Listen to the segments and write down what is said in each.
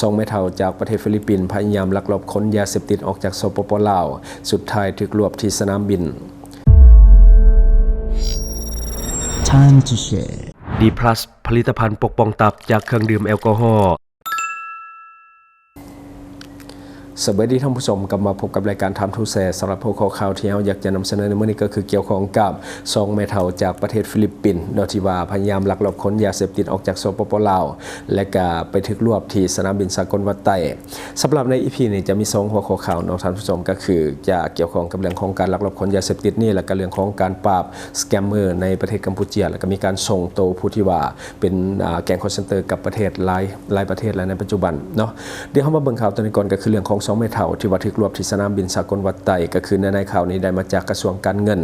ສອງແມ່ເຖົ້າຈາກປະເທດຟີລິບປິນ ພະຍາຍາມລັກລອບຂົນຢາເສບຕິດອອກຈາກ ສປປ ລາວ ສຸດທ້າຍຖືກລວບທີ່ສະໜາມບິນ. Time to share. ດີພລັສ ຜະລິດຕະພັນປົກປ້ອງຕັບຈາກເຄື່ອງດື່ມແອລກໍຮໍ. ສະບາຍດີທ່ານຜູ້ຊົມ, ກັບມາພົບກັບລາຍການ Time to Share ສຳລັບຫົວຂໍ້ຂ່າວທີ່ເຮົາຢາກຈະນຳສະເໜີໃນມື້ນີ້ ກໍຄືກ່ຽວຂ້ອງກັບສອງແມ່ເຖົ້າຈາກປະເທດຟີລິບປິນເນາະ ທີ່ວ່າພະຍາຍາມລັກລອບຂົນຢາເສບຕິດອອກຈາກ ສປປ ລາວ ແລະກະໄປຖືກລວບທີ່ສະໜາມບິນສາກົນວັດໄຕ. ສຳລັບໃນອີພີນີ້ຈະມີສອງຫົວຂໍ້ຂ່າວເນາະທ່ານຜູ້ຊົມ, ກໍຄືຈະກ່ຽວຂ້ອງກັບເລື່ອງຂອງການລັກລອບຂົນຢາເສບຕິດນີ້ ແລະກະເລື່ອງຂອງການປາບສະແກມເມີໃນປະເທດກຳປູເຈຍ ແລະກະມີການສົ່ງໂຕຜູ້ທີ່ວ່າ ເປັນ ອາ ແກ້ງຄໍເຊັນເຕີກັບປະເທດຫຼາຍ ຫຼາຍປະເທດແລ້ວໃນປັດຈຸບັນເນາະ. ດຽວເຮົາມາເບິ່ງຂ່າວຕົວນີ້ກ່ອນ, ກໍຄືເລື່ອງຂອງສອງແມ່ເຖົ້າທີ່ວ່າຖືກລວບທີ່ສະໜາມບິນສາກົນວັດໄຕ, ກໍຄືເນື້ອໃນຂ່າວນີ້ໄດ້ມາຈາກກະຊວງການເງິນ.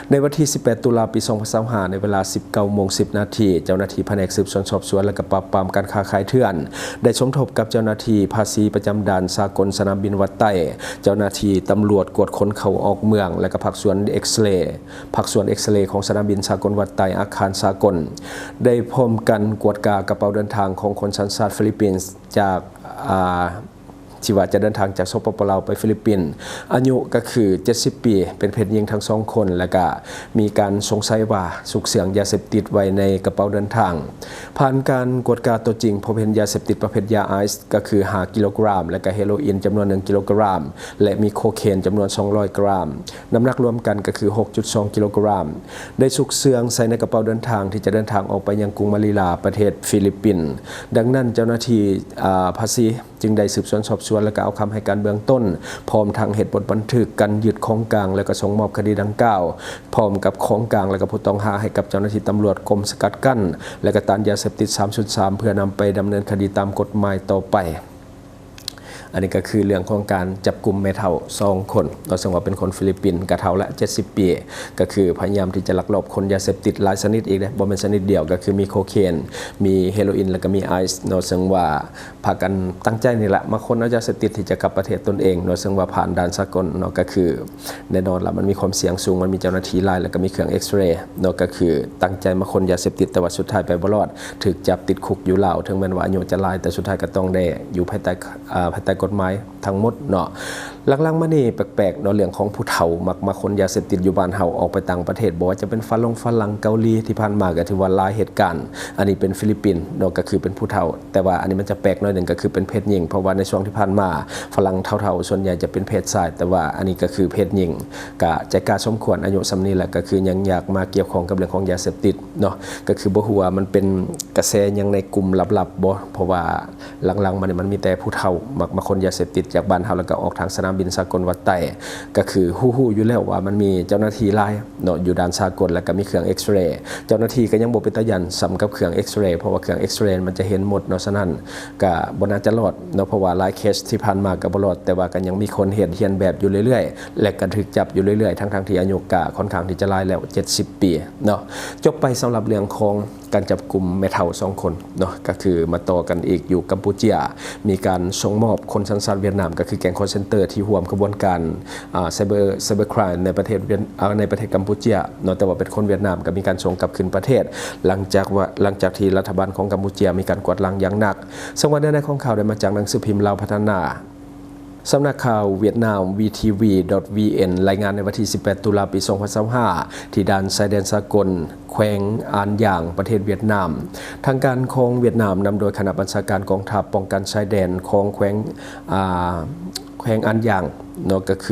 ໃນວັນທີສິບແປດ ຕຸລາ ປີສອງພັນຊາວຫ້າ ໃນເວລາ ສິບເກົ້າໂມງ ສິບນາທີ ເຈົ້າໜ້າທີ່ພະແນກສືບສວນສອບສວນ ແລະກະປາບປາມການຄ້າຂາຍເຖື່ອນ ໄດ້ສົມທົບກັບເຈົ້າໜ້າທີ່ພາສີປະຈຳດ່ານສາກົນສະໜາມບິນວັດໄຕ, ເຈົ້າໜ້າທີ່ຕຳຫຼວດກວດຄົນເຂົ້າອອກເມືອງ ແລະກະພາກສ່ວນເອັກສເຣ ພາກສ່ວນເອັກສະເຣຂອງສະໜາມບິນສາກົນວັດໄຕ ອາຄານສາກົນ ໄດ້ພ້ອມກັນກວດກາກະເປົາເດີນທາງຂອງຄົນສັນຊາດຟີລິບປິນ ຈາກ ອາ ທີ່ວ່າຈະເດີນທາງຈາກ ສປປ ລາວ ໄປຟີລິບປິນ, ອາຍຸກໍຄືເຈັດສິບປີ, ເປັນເພດຍິງທັງສອງຄົນ ແລະກະມີການສົງໄສວ່າຊຸກເຊື່ອງຢາເສບຕິດໄວ້ໃນກະເປົາເດີນທາງ. ຜ່ານການກວດກາຕົວຈິງ ພົບເຫັນຢາເສບຕິດປະເພດຢາໄອສ໌ ກໍຄືຫ້າກິໂລກຣາມ ແລະກະເຮໂຣອິນຈຳນວນໜຶ່ງກິໂລກຣາມ ແລະມີໂຄເຄນຈຳນວນສອງຮ້ອຍກຣາມ, ນ້ຳໜັກລວມກັນກໍຄືຫົກຈຸດສອງກິໂລກຣາມ ໄດ້ຊຸກເຊື່ອງໃສ່ໃນກະເປົາເດີນທາງທີ່ຈະເດີນທາງອອກໄປຍັງກຸງມະນີລາ ປະເທດຟີລິບປິນ. ດັ່ງນັ້ນ ເຈົ້າໜ້າທີ່ ອາ ພາສີຈຶ່ງໄດ້ສືບສວນສອບສວນ ແລະກະເອົາຄຳໃຫ້ການເບື້ອງຕົ້ນ ພ້ອມທັງເຮັດບົດບັນທຶກການຍຶດຂອງກາງ ແລະກະສົ່ງມອບຄະດີດັ່ງກ່າວ ພ້ອມກັບຂອງກາງ ແລະກະຜູ້ຕ້ອງຫາໃຫ້ກັບເຈົ້າໜ້າທີ່ຕຳຫຼວດກົມສະກັດກັ້ນ ແລະກະຕ້ານຢາເສບຕິດສາມສູນສາມ ເພື່ອນຳໄປດຳເນີນຄະດີຕາມກົດໝາຍຕໍ່ໄປ. ອັນນີ້ກໍຄືເລື່ອງຂອງການຈັບກຸມແມ່ເຖົ້າສອງຄົນເນາະ ເຊິ່ງວ່າເປັນຄົນຟີລິບປິນ ກະເຖົ້າລະເຈັດສິບປີ ກໍຄືພະຍາຍາມທີ່ຈະລັກລອບຂົນຢາເສບຕິດຫຼາຍຊະນິດອີກເດ້ ບໍ່ແມ່ນຊະນິດດຽວ ກໍຄືມີໂຄເຄນ ມີເຮໂຣອິນ ແລ້ວກໍມີໄອສ໌ເນາະ ເຊິ່ງວ່າພາກັນຕັ້ງໃຈນີ້ລະ ມາຂົນເອົາຢາເສບຕິດທີ່ຈະກັບປະເທດຕົນເອງເນາະ ເຊິ່ງວ່າຜ່ານດ່ານສາກົນເນາະ ກໍຄືແນ່ນອນລະ ມັນມີຄວາມສ່ຽງສູງ ມັນມີເຈົ້າໜ້າທີ່ຫຼາຍ ແລ້ວກໍມີເຄື່ອງເອັກສເຣເນາະ ກໍຄືຕັ້ງໃຈມາຂົນຢາເສບຕິດ ແຕ່ວ່າສຸດທ້າຍໄປບໍ່ລອດ ຖືກຈັບຕິດຄຸກຢູ່ລາວ ເຖິງແມ່ນວ່າອາຍຸຈະຫຼາຍ ແຕ່ສຸດທ້າຍກໍຕ້ອງໄດ້ຢູ່ພາຍໃຕ້ ອາ ພາຍໃຕ້ກົດໝາຍທັງໝົດເນາະ. ຫຼັງໆມານີ້ແປກໆເນາະ ເລື່ອງຂອງຜູ້ເຖົ້າມັກມາຂົນຢາເສບຕິດຢູ່ບ້ານເຮົາອອກໄປຕ່າງປະເທດ ບໍ່ວ່າຈະເປັນຝຣັ່ງ ຝຣັ່ງ ເກົາຫຼີ ທີ່ຜ່ານມາກໍຖືວ່າຫຼາຍເຫດການ. ອັນນີ້ເປັນຟີລິບປິນເນາະ ກໍຄືເປັນຜູ້ເຖົ້າ ແຕ່ວ່າອັນນີ້ມັນຈະແປກໜ້ອຍໜຶ່ງ ກໍຄືເປັນເພດຍິງ ເພາະວ່າໃນຊ່ວງທີ່ຜ່ານມາຝຣັ່ງເຖົ້າໆສ່ວນໃຫຍ່ຈະເປັນເພດຊາຍ ແຕ່ວ່າອັນນີ້ກໍຄືເພດຍິງ ກະໃຈກ້າສົມຄວນ ອາຍຸສ່ຳນີ້ແລ້ວ ກໍຄືຍັງຢາກມາກ່ຽວຂ້ອງກັບເລື່ອງຂອງຢາເສບຕິດເນາະ ກໍຄືບໍ່ຮູ້ວ່າມັນເປັນກະແສຫຍັງໃນກຸ່ມລັບໆບໍ່ ເພາະວ່າ ຫຼັງໆມານີ້ມັນມີແຕ່ຜູ້ເຖົ້າມັກມາຂົນຢາເສບຕິດຈາກບ້ານເຮົາ ແລ້ວກໍອອກທາງສະໜາມບິນສາກົນວັດໄຕ ກໍຄືຮູ້ໆຢູ່ແລ້ວວ່າມັນມີເຈົ້າໜ້າທີ່ຫຼາຍເນາະ ຢູ່ດ່ານສາກົນ ແລ້ວກໍມີເຄື່ອງເອັກສະເຣ ເຈົ້າໜ້າທີ່ກໍຍັງບໍ່ເປັນຕາຢ້ານສ່ຳກັບເຄື່ອງເອັກສະເຣ ເພາະວ່າເຄື່ອງເອັກສະເຣມັນຈະເຫັນໝົດເນາະ ສະນັ້ນກໍບໍ່ໜ້າຈະລອດເນາະ ເພາະວ່າຫຼາຍເຄສທີ່ຜ່ານມາກໍບໍ່ລອດ ແຕ່ວ່າກໍຍັງມີຄົນເຮັດຮຽນແບບຢູ່ເລື້ອຍໆ ແລະກໍຖືກຈັບຢູ່ເລື້ອຍໆ ທັງໆທີ່ອາຍຸກໍຄ່ອນຂ້າງທີ່ຈະຫຼາຍແລ້ວ ເຈັດສິບປີເນາະ. ຈົບໄປສຳລັບເລື່ອງຂອງ ການຈັບກຸມແມ່ເຖົ້າສອງຄົນເນາະ ກໍຄືມາຕໍ່ກັນອີກຢູ່ກຳປູເຈຍ ມີການສົ່ງມອບຄົນສັນຊາດຫວຽດນາມ ກໍຄືແກ້ງຄໍເຊັນເຕີທີ່ຮ່ວມຂະບວນການ ອາ ໄຊເບີ ໄຊເບີຄຣາຍໃນປະເທດຫວຽດ ອາ ໃນປະເທດກຳປູເຈຍເນາະ ແຕ່ວ່າເປັນຄົນຫວຽດນາມ ກໍມີການສົ່ງກັບຄືນປະເທດ ຫຼັງຈາກວ່າ ຫຼັງຈາກທີ່ລັດຖະບານຂອງກຳປູເຈຍມີການກວາດລ້າງຢ່າງໜັກ. ເຊິ່ງວ່າເນື້ອໃນຂອງຂ່າວໄດ້ມາຈາກໜັງສືພິມລາວພັດທະນາ. ສຳນັກຂ່າວຫວຽດນາມ VTV.VN ລາຍງານໃນວັນທີສິບແປດ ຕຸລາ ປີສອງພັນຊາວຫ້າ ທີ່ດ່ານຊາຍແດນສາກົນ ແຂວງອານຢາງ ປະເທດຫວຽດນາມ, ທາງການຂອງຫວຽດນາມ ນຳໂດຍຄະນະບັນຊາການກອງທັບປ້ອງກັນຊາຍແດນຂອງແຂວງ ອາ ແຂວງອານຢາງເນາະ ກໍຄື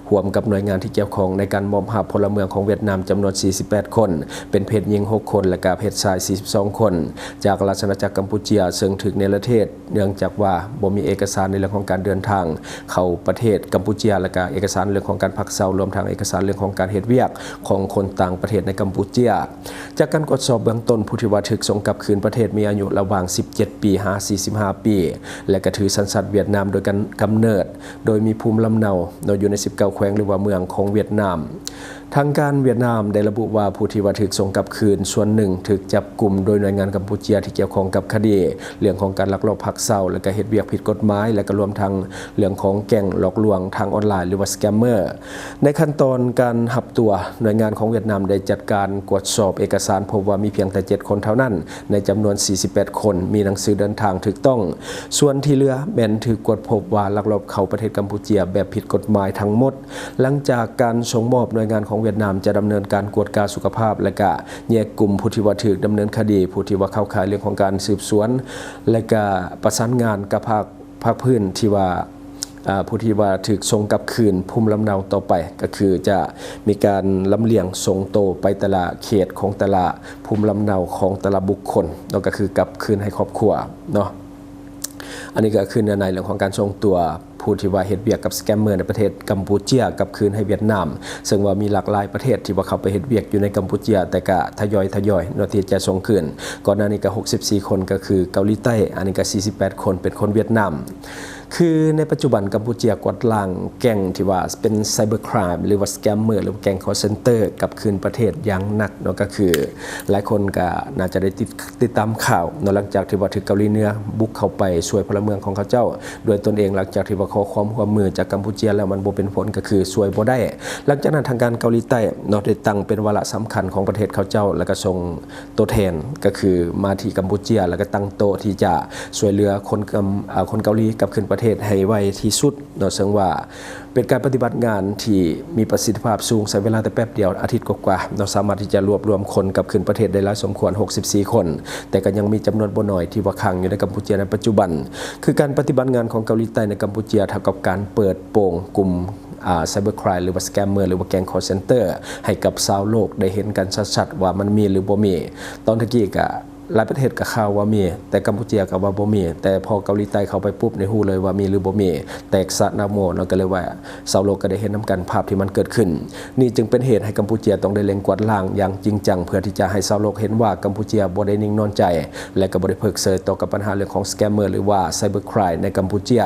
ຮ່ວມກັບໜ່ວຍງານທີ່ກ່ຽວຂ້ອງ ໃນການມອບຮັບພົນລະເມືອງຂອງຫວຽດນາມຈຳນວນສີ່ສິບແປດຄົນ ເປັນເພດຍິງຫົກຄົນ ແລະກະເພດຊາຍສີ່ສິບສອງຄົນ ຈາກລາຊະອານາຈັກກຳປູເຈຍ ເຊິ່ງຖືກເນລະເທດ ເນື່ອງຈາກວ່າບໍ່ມີເອກະສານໃນເລື່ອງຂອງການເດີນທາງເຂົ້າປະເທດກຳປູເຈຍ ແລະກະເອກະສານເລື່ອງຂອງການພັກເຊົາ ລວມທັງເອກະສານເລື່ອງຂອງການເຮັດວຽກຂອງຄົນຕ່າງປະເທດໃນກຳປູເຈຍ. ຈາກການກວດສອບເບື້ອງຕົ້ນ ຜູ້ທີ່ວ່າຖືກສົ່ງກັບຄືນປະເທດມີອາຍຸລະຫວ່າງສິບເຈັດປີຫາສີ່ສິບຫ້າປີ ແລະກະຖືສັນຊາດຫວຽດນາມໂດຍກຳເນີດ ໂດຍມີພູມລຳເນົາເນາະ ຢູ່ໃນສິບເກົ້າແຂວງ ຫຼືວ່າເມືອງຂອງຫວຽດນາມ. ທາງການຫວຽດນາມໄດ້ລະບຸວ່າ ຜູ້ທີ່ວ່າຖືກສົ່ງກັບຄືນສ່ວນໜຶ່ງ ຖືກຈັບກຸມໂດຍໜ່ວຍງານກຳປູເຈຍທີ່ກ່ຽວຂ້ອງກັບຄະດີເລື່ອງຂອງການລັກລອບພັກເຊົາ ແລະ ກະເຮັດວຽກຜິດກົດໝາຍ ແລະ ກະລວມທັງເລື່ອງຂອງແກ້ງຫຼອກລວງທາງອອນລາຍ ຫຼືວ່າ ສະແກມເມີ. ໃນຂັ້ນຕອນການຮັບຕົວ, ໜ່ວຍງານຂອງຫວຽດນາມໄດ້ຈັດການກວດສອບເອກະສານ, ພົບວ່າມີພຽງແຕ່ເຈັດຄົນເທົ່ານັ້ນໃນຈຳນວນສີ່ສິບແປດຄົນ ມີໜັງສືເດີນທາງຖືກຕ້ອງ, ສ່ວນທີ່ເຫຼືອແມ່ນຖືກກວດພົບວ່າລັກລອບເຂົ້າປະເທດກຳປູເຈຍແບບຜິດກົດໝາຍທັງໝົດ. ຫຼັງຈາກການສົ່ງມອບ, ໜ່ວຍງານຂອງຫວຽດນາມຈະດຳເນີນການກວດກາສຸຂະພາບ ແລະ ກະແຍກກຸ່ມຜູ້ທີ່ວ່າຖືກດຳເນີນຄະດີ, ຜູ້ທີ່ວ່າເຂົ້າຂ່າຍເລື່ອງຂອງການສືບສວນ ແລະ ກະປະສານງານກັບພາກ ພາກພື້ນທີ່ວ່າ ອາ ຜູ້ທີ່ວ່າຖືກສົ່ງກັບຄືນພູມລຳເນົາຕໍ່ໄປ ກໍຄືຈະມີການລຳລຽງສົ່ງໂຕໄປແຕ່ລະເຂດຂອງແຕ່ລະພູມລຳເນົາຂອງແຕ່ລະບຸກຄົນເນາະ, ກໍຄືກັບຄືນໃຫ້ຄອບຄົວເນາະ. ອັນນີ້ກໍຄືເນື້ອໃນເລື່ອງຂອງການສົ່ງຕົວຜູ້ທີ່ວ່າເຮັດວຽກກັບສະແກມເມີໃນປະເທດກຳປູເຈຍກັບຄືນໃຫ້ຫວຽດນາມ, ເຊິ່ງວ່າມີຫຼາກຫຼາຍປະເທດທີ່ວ່າເຂົ້າໄປເຮັດວຽກຢູ່ໃນກຳປູເຈຍ, ແຕ່ກະທະຍອຍໆເນາະ ທີ່ຈະສົ່ງຄືນ. ກ່ອນໜ້ານີ້ກໍຫົກສິບສີ່ຄົນ ກໍຄືເກົາຫຼີໃຕ້, ອັນນີ້ກໍສີ່ສິບແປດຄົນເປັນຄົນຫວຽດນາມ. ຄືໃນປັດຈຸບັນກຳປູເຈຍກວາດລ້າງແກ້ງທີ່ວ່າເປັນ cyber crime ຫຼືວ່າ scammer ຫຼືວ່າແກ້ງ call center ກັບຄືນປະເທດຢ່າງໜັກເນາະ, ກໍຄືຫຼາຍຄົນກໍໜ້າຈະໄດ້ຕິດ ຕິດຕາມຂ່າວເນາະ, ຫຼັງຈາກທີ່ວ່າຖືກເກົາຫຼີເໜືອບຸກເຂົ້າໄປຊ່ວຍພົນລະເມືອງຂອງເຂົາເຈົ້າດ້ວຍຕົນເອງ, ຫຼັງຈາກທີ່ວ່າຂໍຄວາມຮ່ວມມືຈາກກຳປູເຈຍແລ້ວມັນບໍ່ເປັນຜົນ ກໍຄືຊ່ວຍບໍ່ໄດ້. ຫຼັງຈາກນັ້ນທາງການເກົາຫຼີໃຕ້ເນາະ ໄດ້ຕັ້ງເປັນວາລະສຳຄັນຂອງປະເທດເຂົາເຈົ້າ ແລ້ວກໍສົ່ງ ຕົວແທນກໍຄືມາທີ່ກຳປູເຈຍ ແລ້ວກໍຕັ້ງໂຕະທີ່ຈະຊ່ວຍເຫຼືອຄົນກຳ ເອີ ຄົນເກົາຫຼີກັບຄືນປະເທດໃຫ້ໄວທີ່ສຸດເນາະ, ເຊິ່ງວ່າເປັນການປະຕິບັດງານທີ່ມີປະສິດທິພາບສູງ, ໃຊ້ເວລາແຕ່ແປັບດຽວ ອາທິດກວ່າໆເນາະ, ສາມາດທີ່ຈະລວບລວມຄົນກັບຄືນປະເທດໄດ້ຫຼາຍສົມຄວນ ຫົກສິບສີ່ຄົນ, ແຕ່ກໍຍັງມີຈຳນວນບໍ່ໜ້ອຍທີ່ວ່າຂັງຢູ່ໃນກຳປູເຈຍໃນປັດຈຸບັນ. ຄືການປະຕິບັດງານຂອງເກົາຫຼີໃຕ້ໃນກຳປູເຈຍ ເທົ່າກັບການເປີດໂປງກຸ່ມ ອາ cyber crime ຫຼືວ່າ scammer ຫຼືວ່າແກ້ງ call center ໃຫ້ກັບຊາວໂລກໄດ້ເຫັນກັນຊັດໆວ່າມັນມີຫຼືບໍ່ມີ. ຕອນຕະກີ້ກະຫຼາຍປະເທດກະຂ່າວວ່າມີ, ແຕ່ກຳປູເຈຍກະວ່າບໍ່ມີ, ແຕ່ພໍເກົາຫຼີໃຕ້ເຂົ້າໄປປຸບນີ້ຮູ້ເລີຍວ່າມີຫຼືບໍ່ມີ, ແຕກສະໜາໂມເນາະ, ກໍເລີຍວ່າຊາວໂລກກໍໄດ້ເຫັນນຳກັນພາບທີ່ມັນເກີດຂຶ້ນ. ນີ້ຈຶ່ງເປັນເຫດໃຫ້ກຳປູເຈຍຕ້ອງໄດ້ເລັ່ງກວາດລ້າງຢ່າງຈິງຈັງ ເພື່ອທີ່ຈະໃຫ້ຊາວໂລກເຫັນວ່າກຳປູເຈຍບໍ່ໄດ້ນິ່ງນອນໃຈ ແລະ ກໍບໍ່ໄດ້ເພີກເສີຍຕໍ່ກັບບັນຫາເລື່ອງຂອງ scammer ຫຼືວ່າ cyber crime ໃນກຳປູເຈຍ,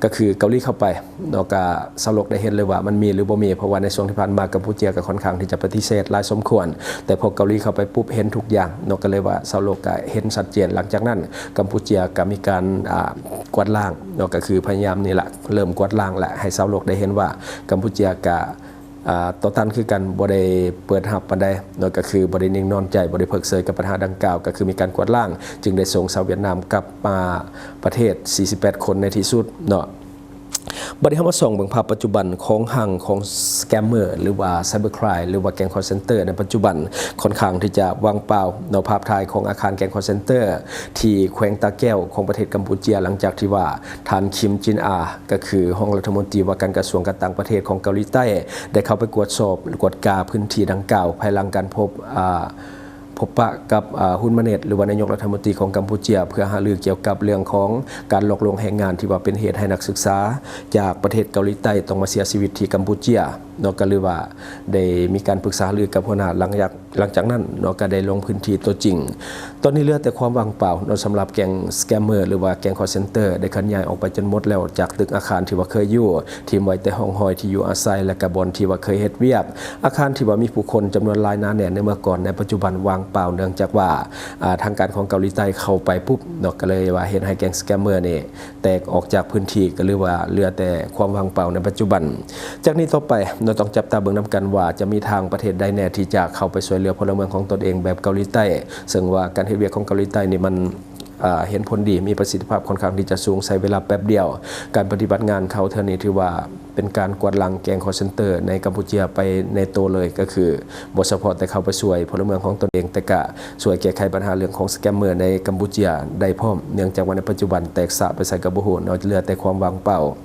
ກໍຄືເກົາຫຼີເຂົ້າໄປ ເນາະ, ກະຊາວໂລກໄດ້ເຫັນເລີຍວ່າມັນມີຫຼືບໍ່ມີ, ເພາະວ່າໃນຊ່ວງທີ່ຜ່ານມາກຳປູເຈຍກໍຄ່ອນຂ້າງທີ່ຈະປະຕິເສດຫຼາຍສົມຄວນ, ແຕ່ພໍເກົາຫຼີເຂົ້າໄປປຸບເຫັນທຸກຢ່າງເນາະ, ກໍເລີຍວ່າຊາວໂລກກະເຫັນຊັດເຈນ. ຫຼັງຈາກນັ້ນກຳປູເຈຍກະມີການ ອາ ກວາດລ້າງເນາະ, ກໍຄືພະຍາຍາມນີ້ລະ ເລີ່ມກວາດລ້າງລະ ໃຫ້ຊາວໂລກໄດ້ເຫັນວ່າກຳປູເຈຍກະ ອາ ຕໍ່ຕ້ານຄືກັນ, ບໍ່ໄດ້ເປີດຮັບປານໃດເນາະ, ກໍຄືບໍ່ໄດ້ນິ່ງນອນໃຈ, ບໍ່ໄດ້ເພີກເສີຍກັບບັນຫາດັ່ງກ່າວ, ກໍຄືມີການກວາດລ້າງ, ຈຶ່ງໄດ້ສົ່ງຊາວຫວຽດນາມກັບມາປະເທດສີ່ສິບແປດຄົນໃນທີ່ສຸດເນາະ. ບັດນີ້ເຮົາມາສ່ອງເບິ່ງພາບປັດຈຸບັນຂອງຮັ່ງຂອງ scammer ຫຼືວ່າ cyber crime ຫຼືວ່າແກ້ງ call center ໃນປັດຈຸບັນ ຄ່ອນຂ້າງທີ່ຈະວ່າງເປົ່າເນາະ. ພາບຖ່າຍຂອງອາຄານແກ້ງ call center ທີ່ແຂວງຕາແກ້ວຂອງປະເທດກຳປູເຈຍ ຫຼັງຈາກທີ່ວ່າທ່ານ ຄິມ ຈິນອາ ກໍຄືຮອງລັດຖະມົນຕີວ່າການກະຊວງການຕ່າງປະເທດຂອງເກົາຫຼີໃຕ້ ໄດ້ເຂົ້າໄປກວດສອບ ກວດກາພື້ນທີ່ດັ່ງກ່າວ ພາຍຫຼັງການພົບ ອາ ພົບປະກັບ ອາ ຮຸນ ມາເນດ ຫຼືວ່ານາຍົກລັດຖະມົນຕີຂອງກຳປູເຈຍ ເພື່ອຫາລືກ່ຽວກັບເລື່ອງຂອງການຫຼອກລວງແຮງງານ ທີ່ວ່າເປັນເຫດໃຫ້ນັກສຶກສາຈາກປະເທດເກົາຫຼີໃຕ້ຕ້ອງມາເສຍຊີວິດທີ່ກຳປູເຈຍເນາະ, ກໍຫຼືວ່າໄດ້ມີການປຶກສາຫາລືກັບຫົວໜ້າ ຫຼັງຈາກ ຫຼັງຈາກນັ້ນເນາະ ກໍໄດ້ລົງພື້ນທີ່ຕົວຈິງ. ຕອນນີ້ເຫຼືອແຕ່ຄວາມວ່າງເປົ່າເນາະ, ສຳລັບແກ້ງ scammer ຫຼືວ່າແກ້ງ call center ໄດ້ເຄື່ອນຍ້າຍອອກໄປຈົນໝົດແລ້ວຈາກຕຶກອາຄານທີ່ວ່າເຄີຍຢູ່, ຖິ້ມໄວ້ແຕ່ຮ່ອງຮອຍທີ່ຢູ່ອາໄສ ແລະ ກະບ່ອນທີ່ວ່າເຄີຍເຮັດວຽກ. ອາຄານທີ່ວ່າມີຜູ້ຄົນຈຳນວນຫຼາຍໜາແໜ້ນໃນເມື່ອກ່ອນໃນປັດຈຸບັນວ່າງເປົ່າ ເນື່ອງຈາກວ່າ ອາ ທາງການຂອງເກົາຫຼີໃຕ້ເຂົ້າໄປປຸບເນາະ, ກໍເລີຍວ່າເຮັດໃຫ້ແກ້ງ scammer ນີ້ແຕກອອກຈາກພື້ນທີ່ ກໍຫຼືວ່າເຫຼືອແຕ່ຄວາມວ່າງເປົ່າໃນປັດຈຸບັນ. ຈາກນີ້ຕໍ່ໄປເນາະ ຕ້ອງຈັບຕາເບິ່ງນຳກັນວ່າຈະມີທາງປະເທດໃດແດ່ທີ່ຈະເຂົ້າໄປຊ່ວຍເຫຼືອພົນລະເມືອງຂອງຕົນເອງແບບເກົາຫຼີໃຕ້, ເຊິ່ງວ່າການເຮັດວຽກຂອງເກົາຫຼີໃຕ້ນີ້ມັນ ອາ ເຫັນຜົນດີ ມີປະສິດທິພາບຄ່ອນຂ້າງທີ່ຈະສູງ ໃຊ້ເວລາແປັບດຽວ. ການປະຕິບັດງານເຂົາເທື່ອນີ້ຖືວ່າເປັນການກວາດລ້າງແກ້ງ call center ໃນກຳປູເຈຍໄປໃນໂຕເລີຍ, ກໍຄືບໍ່ສະເພາະແຕ່ເຂົ້າໄປຊ່ວຍພົນລະເມືອງຂອງຕົນເອງ, ແຕ່ກະຊ່ວຍແກ້ໄຂບັນຫາເລື່ອງຂອງ scammer ໃນກຳປູເຈຍໄດ້ພ້ອມ, ເນື່ອງຈາກວ່າໃນປັດຈຸບັນແຕກສະໄປໃສກໍບໍ່ຮູ້ເນາະ, ເຫຼືອແຕ່ຄວາມວ່າງເປົ່າ.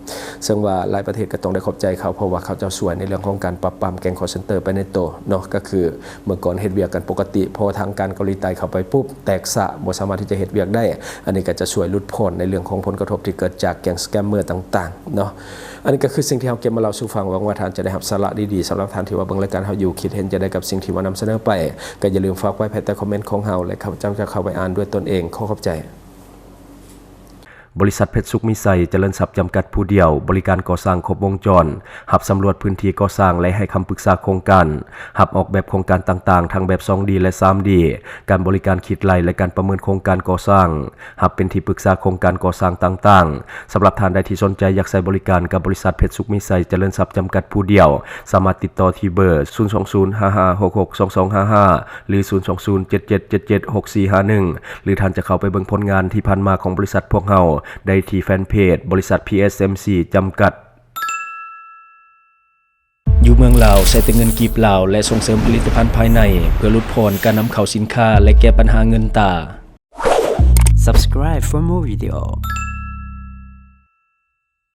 ເຊິ່ງວ່າຫຼາຍປະເທດກໍຕ້ອງໄດ້ຂອບໃຈເຂົາ, ເພາະວ່າເຂົາເຈົ້າຊ່ວຍໃນເລື່ອງຂອງການປາບປາມແກ້ງ call center ໄປໃນໂຕເນາະ, ກໍຄື ເມື່ອກ່ອນເຮັດວຽກກັນປົກກະຕິ, ພໍທາງການເກົາຫຼີໃຕ້ເຂົ້າໄປປຸບ ແຕກສະ ບໍ່ສາມາດທີ່ຈະເຮັດວຽກໄດ້. ອັນນີ້ກໍຈະຊ່ວຍຫຼຸດຜ່ອນໃນເລື່ອງຂອງຜົນກະທົບທີ່ເກີດຈາກແກ້ງ scammer ຕ່າງໆເນາະ. ອັນນີ້ກໍຄືສິ່ງທີ່ເຮົາເກັບມາເລົ່າສູ່ຟັງ. ຫວັງວ່າທ່ານຈະໄດ້ຮັບສາລະດີໆ. ສຳລັບທ່ານທີ່ວ່າເບິ່ງລາຍການເຮົາຢູ່, ຄິດເຫັນຈັ່ງໃດກັບສິ່ງທີ່ວ່ານຳສະເໜີໄປ, ກໍຢ່າລືມຝາກໄວ້ພາຍໃຕ້ຄອມເມັນຂອງເຮົາ ແລະ ຂ້າພະເຈົ້າຈະເຂົ້າໄປອ່ານດ້ວຍຕົນເອງ. ຂໍຂອບໃຈ. ບໍລິສັດເພັດສຸກມີໄຊຈະເລີນຊັບຈຳກັດຜູ້ດຽວ, ບໍລິການກໍ່ສ້າງຄົບວົງຈອນ, ຮັບສຳຫຼວດພື້ນທີ່ກໍ່ສ້າງ ແລະ ໃຫ້ຄຳປຶກສາໂຄງການ, ຮັບອອກແບບໂຄງການຕ່າງໆ ທັງແບບສອງດີ ແລະ ສາມດີ, ການບໍລິການຄິດໄລ່ ແລະ ການປະເມີນໂຄງການກໍ່ສ້າງ, ຮັບເປັນທີ່ປຶກສາໂຄງການກໍ່ສ້າງຕ່າງໆ. ສຳລັບທ່ານໃດທີ່ສົນໃຈຢາກໃຊ້ບໍລິການກັບບໍລິສັດເພັດສຸກມີໄຊຈະເລີນຊັບຈຳກັດຜູ້ດຽວ, ສາມາດຕິດຕໍ່ທີ່ເບີ ສູນສອງສູນ ຫ້າຫ້າຫົກຫົກ ສອງສອງຫ້າຫ້າ ຫຼື ສູນສອງສູນ ເຈັດເຈັດເຈັດເຈັດ ຫົກສີ່ຫ້າໜຶ່ງ ຫຼື ທ່ານຈະເຂົ້າໄປເບິ່ງຜົນງານທີ່ຜ່ານມາຂອງບໍລິສັດພວກເຮົາໄດ້ທີ່ແຟນເພຈ ບໍລິສັດ ພີເອັສເອັມຊີ ຈຳກັດ. ຢູ່ເມືອງລາວໃຊ້ແຕ່ເງິນກີບລາວ ແລະ ສົ່ງເສີມຜະລິດຕະພັນພາຍໃນ ເພື່ອຫຼຸດຜ່ອນການນຳເຂົ້າສິນຄ້າ ແລະ ແກ້ບັນຫາເງິນຕາ. Subscribe for more video.